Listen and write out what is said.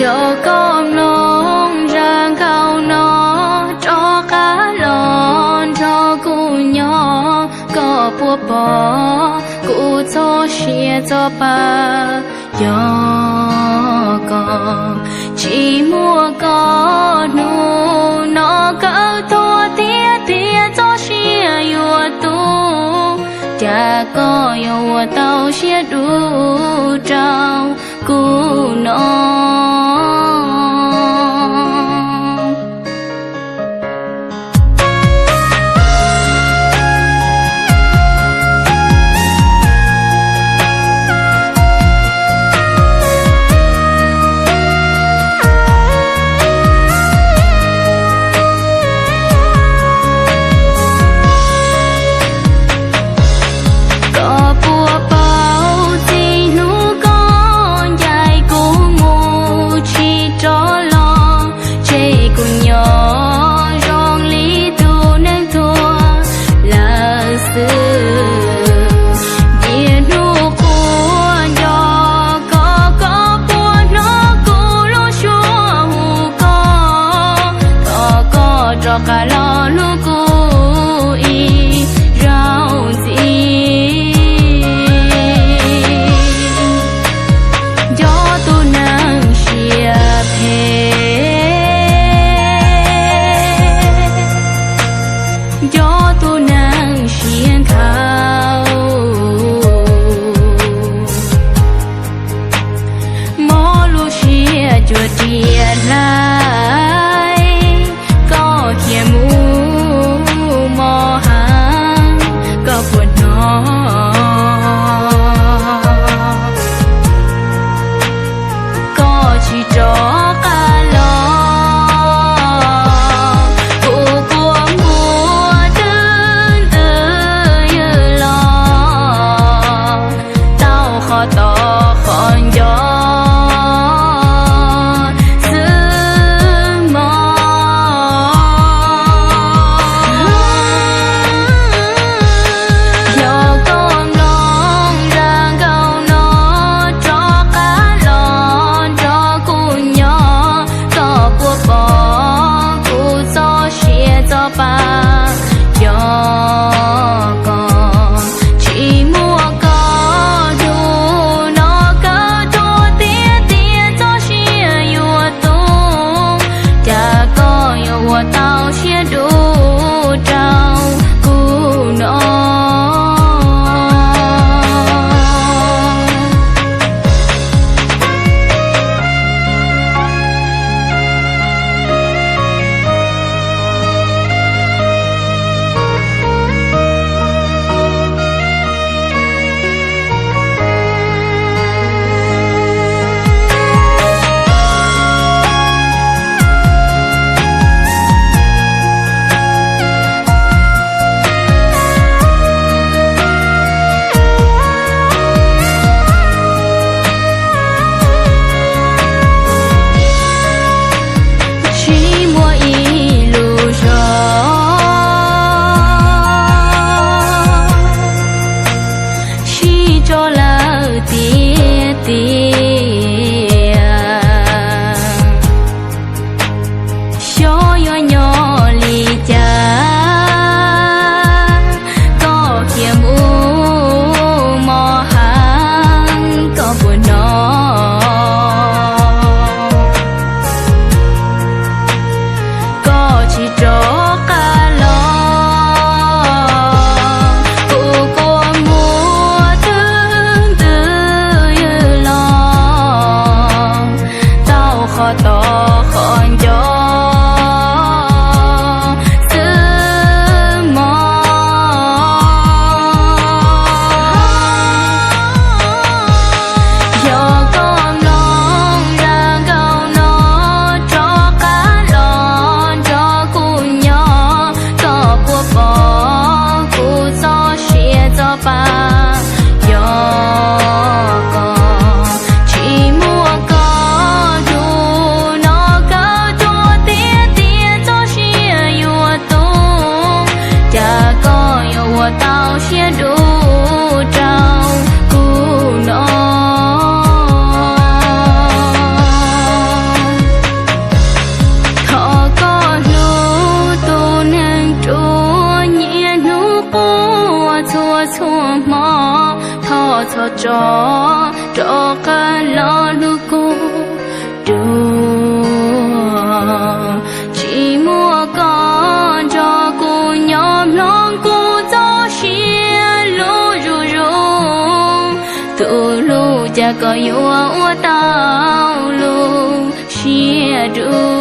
Yog koj mloog zaj nkauj no, rov qab los nrog kuv nyob, koj puas pom kuv txoj sia txoj pa? Yog koj tsis muaj koj, hnub no kawg tuag tiag tiag, txoj sia yuav tu. Cas koj yuav ua tau siab dub rau kuv no? Koj puas paub txij hnub koj ncaim kuv mus tsis rov los, tseg kuv nyob zoo li tus neeg tuag lawm xwb. Cia hnub qhua nco koj, koj puas hnov kuv lub suab hu koj? Thov koj rov qab los hlub kuv ib zaug ntxiv. Nco tus neeg siab phem, nco tus neeg siab nkhaus, mob lub siab cuag riam hlaib, koj cia mus mob heev, koj puas hnov? Koj tsis rov qab los, kuv kua muag twb ntws ywg los, tau qhov tos qhov nco xwb. Rov rov qab los hlub kuv dua, tsis muaj koj nrog kuv nyob mloog kuv txoj sia lub zuj zus. Tus hlub cas koj yuav ua tau lub siab dua.